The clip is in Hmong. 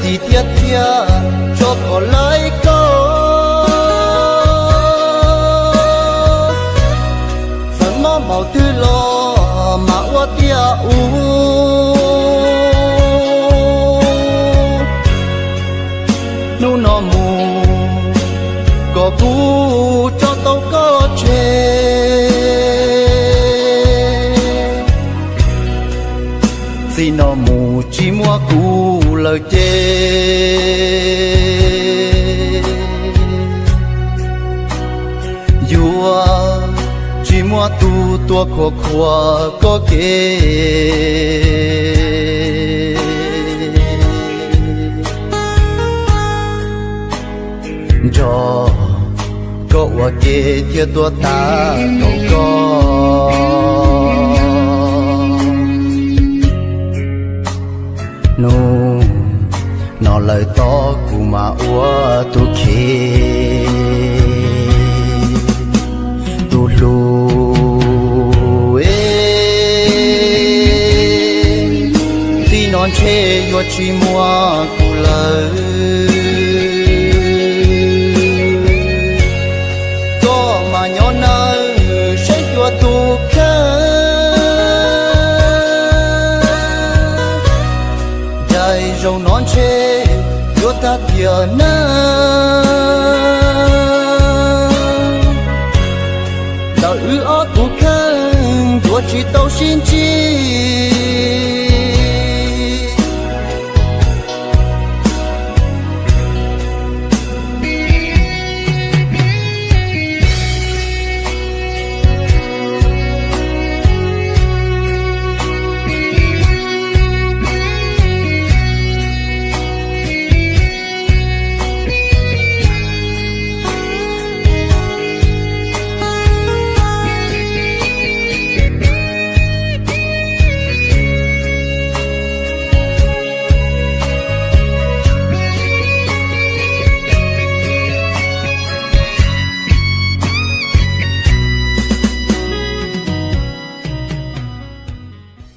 txiv tiag tiag, tso kom lawv koj. Txawm mob maum twg los mam ua tiag u. Hnub no mus kom kuv tso tau koj tseg. Txij no mus tsis muaj kuv lawm ces yuav tsis muaj tus tuaj khuam khuam koj kev. Nrog koj ua ke thiaj tuaj tag nrho koj. Hnub no lawm tod kuv mam ua tus kheej tus hlub. Txij no ntshe yuav tsis muaj kuv lawm. Koj mas nyob nawb saib xyuas tus kheej. Daim zaum no ntshe yuav tag tiam neej. Ntawm wb ob tus kheej yuav tsis tau sib ntsib.